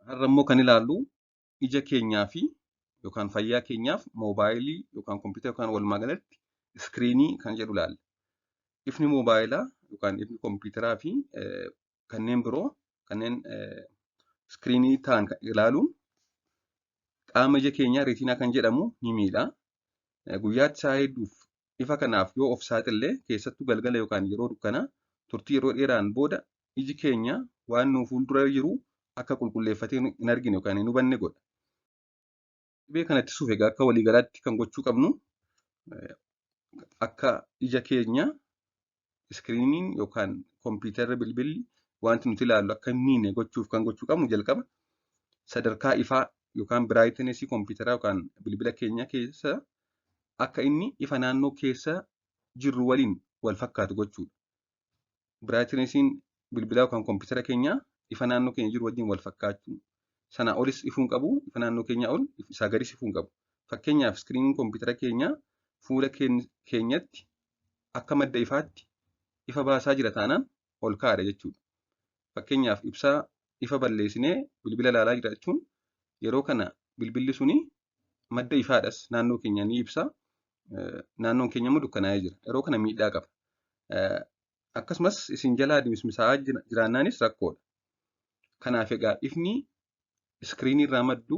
Har'a immoo kan ilaallu ija keenyaa fi yookaan fayyaa keenyaaf moobaayilii yookaan kompiitara yookaan walumaa galatti iskiriinii kan jedhu ilaalla. Ifni moobaayilaa yookaan ifni kompiitaraa fi kanneen biroo kanneen iskiriinii ta'an ilaaluun qaama ija keenyaa reetinaa kan jedhamu ni miidha. Guyyaatti sa'a hedduuf ifa kanaaf yoo of saaxille, keessattuu galgala yookaan yeroo dukkanaa, turtii yeroo dheeraan booda iji keenya waan nu fuuldura jiru akka qulqulleeffatee hin argine yookaan hin hubanne godha. Dhibee kana ittisuuf egaa akka waliigalaatti kan gochuu qabnu, akka ija keenya iskiriiniin yookaan kompiitarri, bilbilli, wanti nuti ilaallu akka hin miine gochuuf kan gochuu qabnu, jalqaba sadarkaa ifaa yookaan brightnessii kompiitaraa yookaan bilbila keenya keessa akka inni ifa naannoo keessa jirru waliin wal fakkaatu gochuudha. Brightnessiin bilbilaa yookaan kompiitara keenyaa ifa naannoo keenya jiru wajjin wal fakkaachuu. Sanaa olis ifuu hin qabu, ifa naannoo keenyaa ol isaa gadis ifuu hin qabu. Fakkeenyaaf, iskiriiniin kompiitara keenyaa fuula keenyatti akka madda ifaatti ifa baasaa jira taanaan ol ka'aadha jechuudha. Fakkeenyaaf, ibsaa ifa balleessinee bilbila ilaalaa jira jechuun, yeroo kana bilbilli suni madda ifaadhas, naannoo keenya ni ibsa. Naannoon keenya immoo dukkanaa'ee jira. Yeroo kana miidhaa qaba. Akkasumas isin jalaa dimismisaa'aa jiraannaanis rakkoodha. Kanaaf egaa ifni iskiriinii irraa maddu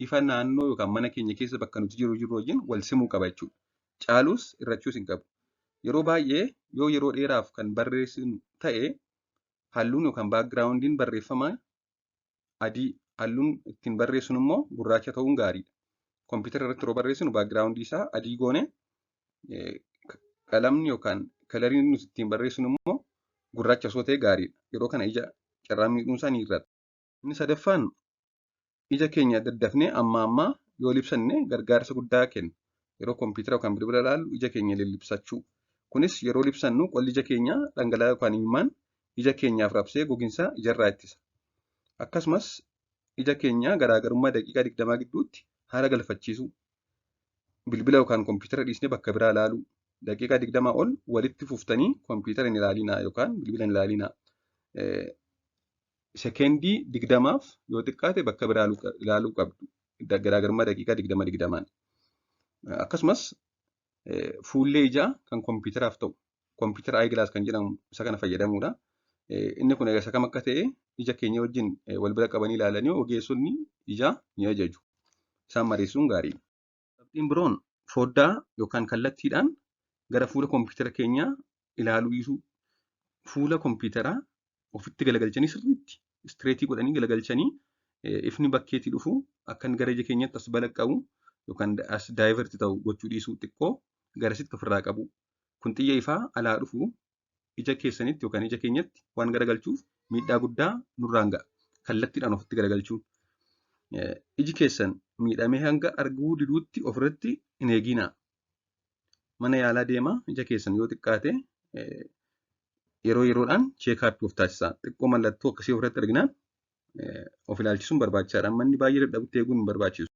ifa naannoo yookaan mana keenya keessa bakka nuti jiru wajjin wal simuu qaba jechuudha. Caaluus hir'achuus hin qabu. Yeroo baay'ee yoo yeroo dheeraaf kan barreessinu ta'e, halluun yookaan backgroundiin barreeffamaa adii, halluun ittiin barreessinu immoo gurraacha ta'uun gaariidha. Kompiitara irratti yeroo barreessinu backgroundii isaa adii goone, qalamni yookaan coloriin nuti ittiin barreessinu immoo gurraacha osoo ta'e gaariidha. Yeroo kana ija carraa miidhuun isaa ni hir'ata. Inni sadaffaan, ija keenya daddafnee amma ammaa yoo libsanne gargaarsa guddaa kenna. Yeroo kompiitara yookaan bilbila ilaallu ija keenya lillibsachuu. Kunis yeroo libsannu qolli ija keenyaa dhangala'aa yookaan imimmaan ija keenyaaf rabsee gogiinsa ijarraa ittisa. Akkasumas ija keenya garaagarummaa daqiiqaa 20 gidduutti haara galfachiisuu. Bilbila yookaan kompiitara dhiisnee bakka biraa ilaaluu. Daqiiqaa 20 ol walitti fuftanii kompiitara hin ilaalinaa yookaan bilbila hin ilaalinaa. Sekeendii 20f yoo xiqqaate bakka biraa ilaaluu qabdu. Garaagarummaa daqiiqaa 20 20n. Akkasumas fuullee ijaa kan kompiitaraaf ta'u, computer eye glass kan jedhamu, isa kana fayyadamuudha. Inni kun isa kam akka ta'e ija keenya wajjin wal bira qabanii ilaalanii ogeessonni ijaa ni ajaju. Isaan mariisuun gaariidha. Qabxiin biroon, foddaa yookaan kallattiidhaan gara fuula kompiitara keenyaa ilaaluu dhiisuu. Fuula kompiitaraa ofitti galagalchanii, sirriitti straightii godhanii galagalchanii, ifni bakkeetii dhufu akka inni gara ija keenyatti as balaqqa'u yookaan as divert ta'u gochuu dhiisuu, xiqqoo garasitti ofirraa qabu. Kun xiyya ifaa alaa dhufu ija keessanitti yookaan ija keenyatti waan garagalchuuf miidhaa guddaa nurraan ga'a. Kallattiidhaan ofitti garagalchuun. Iji keessan miidhamee hanga arguu diduutti ofirratti hin eeginaa. Mana yaalaa deemaa, ija keessan yoo xiqqaate yeroo yeroodhaan check-upii of taasisaa. Xiqqoo mallattoo akkasii ofirratti arginaan of ilaalchisuun barbaachisaadha. Manni baay'ee dadhabutti eeguun hin barbaachisu.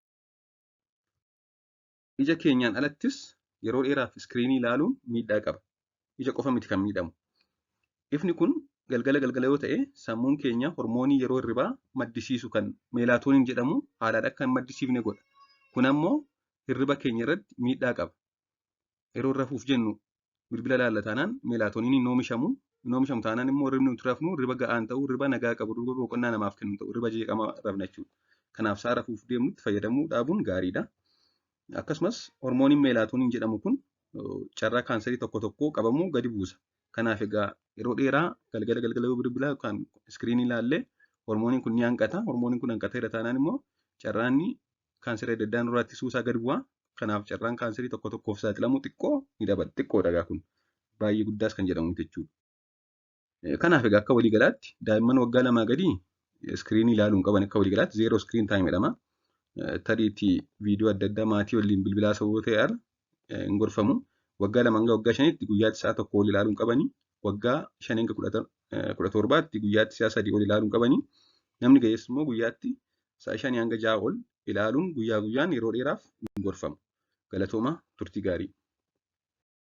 Ija keenyaan alattis yeroo dheeraaf iskiriinii ilaaluun miidhaa qaba. Ija qofa miti kan miidhamu. Ifni kun galgala galgala yoo ta'e, sammuun keenya hormoonii yeroo hirribaa maddisiisu kan melatonin jedhamu haalaan akka hin maddisiifne godha. Kun ammoo hirriba keenya irratti miidhaa qaba. Yeroo rafuuf jennu bilbila ilaalla taanaan melatoniniin hin oomishamu. Hin oomishamu taanaan immoo hirribni nuti rafnu hirriba ga'aan ta'u, hirriba nagaa qabu, hirriba boqonnaa namaaf kennu ta'u, hirriba jeeqamaa rafna jechuudha. Kanaaf sa'a rafuuf deemnutti fayyadamuu dhaabuun gaariidha. Akkasumas hormooniin melatonin jedhamu kun carraa kaansarii tokko tokko qabamuu gadi buusa. Kanaaf egaa yeroo dheeraa galgala galgala yoo bilbila yookaan iskiriinii ilaallee hormooniin kun ni hanqata. Hormooniin kun hanqateera taanaan immoo carraan kaansarii adda addaa nurraa ittisuu isaa gadi bu'a. Kanaaf carraan kaansarii tokko tokkoof saaxilamuu xiqqoo ni dabala. Xiqqoodha egaa kun. Baay'ee guddaas kan jedhamu jechuudha. Kanaaf egaa akka waliigalaatti daa'imman waggaa 2 gadii iskiriinii ilaaluu hin qaban, akka waliigalaatti zero screen time jedhama. Tariitii viidiyoo adda addaa maatii waliin bilbilaa sababa ta'e ala hin gorfamu. Waggaa 2 hanga waggaa 5tti guyyaatti sa'a 1 ol ilaaluu hin qabanii. Waggaa 5 hanga 17tti guyyaatti sa'a 3 ol ilaaluu hin qabanii. Namni ga'eessi immoo guyyaatti sa'a 5 hanga 6 ol ilaaluun guyyaa guyyaan yeroo dheeraaf hin gorfamu. Galatooma, turtii gaarii.